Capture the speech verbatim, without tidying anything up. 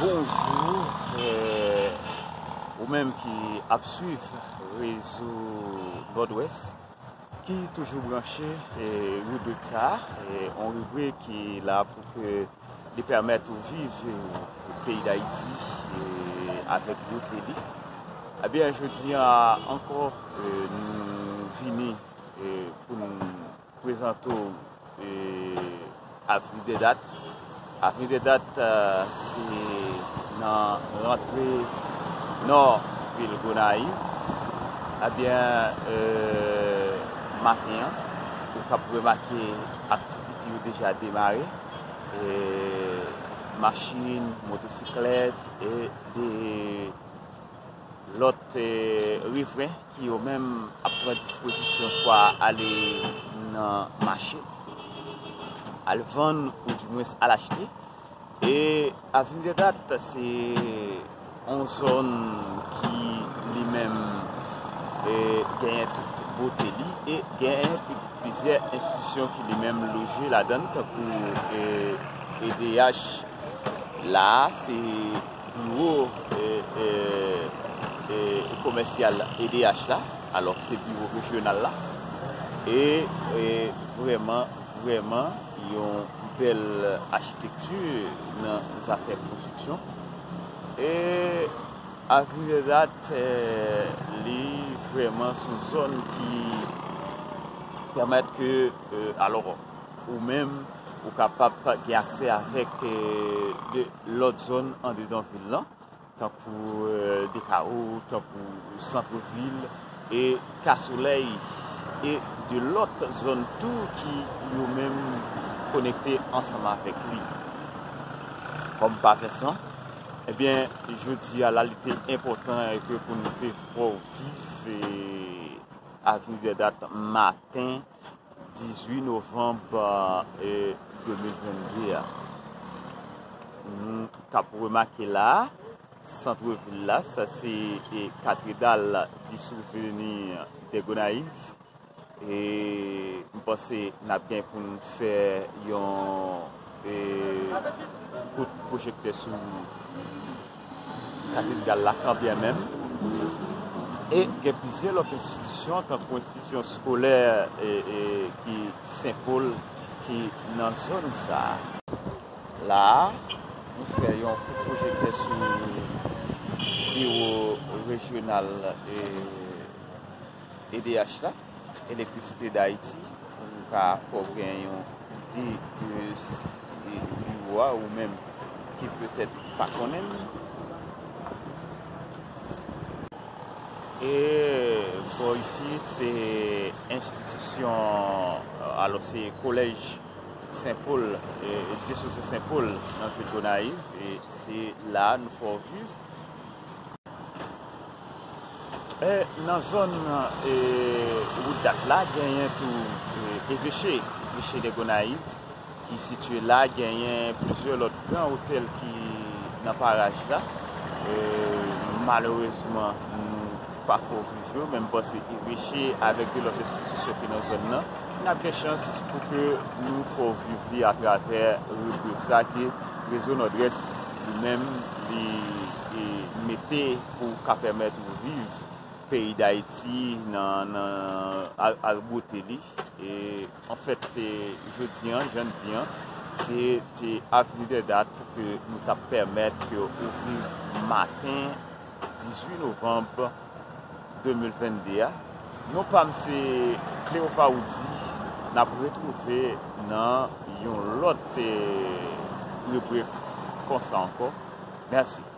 Bonjou, eh, ou menm ki ap swiv Rezo Nòdwès, ki toujou branche, eh, ribrik sa, eh, yon ribrik ki la pou ke li pèmèt ou viv, eh, peyi Dayiti, eh, avèk bote li. Ebyen, jodi a ankò, eh, nou vini, eh, pou n prezante w, eh, Avenue des Dattes. Avenue des Dattes, eh, se nan rantre nò vil Gonayiv. Ebyen, eh, maten an, ou kab remake aktivite yo deja demare. Eh, machin, motosiklèt e de lòt, eh, rivren ki yo menm ap pran dispozisyon swa ale nan mache, al vann ou dimwens al achte. E Avenue des Dattes se yon zòn ki li menm, eh, genyen tout bote li e genyen plizyè enstitisyon ki li menm loje ladan l, tankou, eh, E D H. La a, se biwo, eh, eh, eh, komèsyal E D H la, alò se biwo rejyonal la. E, eh, vrèman, vrèman, yon bèl achitekti nan zafè konstriksyon. E Avenue des Dattes, eh, li vrèman se yon zòn ki pèmèt ke, eh, alò, ou menm, ou kapab gen aksè avèk, eh, de lòt zòn andedan vil lan, tankou, eh, Dekawo, tankou Santvil, e Ka Solèy, e de lòt zòn tou ki yo menm konekte ansanm avèk li. Kòm pa fè san, ebyen, jodi a la, li te enpòtan ke pou nou te fè w viv, eh, Avenue des Dattes maten, dizuit novanm, eh, de mil venndde a. Nou t ap remake la, sant vil la, sa se, eh, Cathédrale du Souvenir de Gonayiv. E m panse n ap gen pou n fè yon, eh, kout pwojektè sou katedral la, kanbyenmenm. E gen plizyè lòt enstitisyon, tankou enstitisyon eskolè, e, e, ki Sen Pòl, ki nan zòn sa a. La a, nou fè yon kout pwojektè sou biwo rejyonal, e, E D H la, Elektrisite Dayiti, pou ka fè w gen yon ide de s-, de biwo a, ou menm ki petèt pa konnen l. E bò isit, se enstitisyon, alò, se kolèj Sen Pòl, e, Dyeseze Sen Pòl nan vil Gonayiv, e se la nou fè w viv. E nan zòn, e, wout Dat la, genyen tou, e, Eveche, Eveche de Gonayiv, ki sitiye la, genyen plizyè lòt gran otèl ki nan paraj la. E, malerezman, nou pa fè w viv yo, men m panse Eveche avèk de lòt enstitisyon ki nan zòn nan, n ap gen chans pou ke nou fè w viv li atravè ribrik sa ke Rezo Nòdwès li menm li, e, mete pou ka pèmèt ou viv peyi Dayiti nan, nan, ak, ak bote li. E, anfèt, e, jodi an, jan n di an, se te Avenue des Dattes ke nou t ap pèmèt ke ou viv maten dizuit novanm de mil venndde a. Non pa m se Cléophas Roudy, n ap retwouve nan yon lòt, e, ribrik konsa ankò. Mèsi.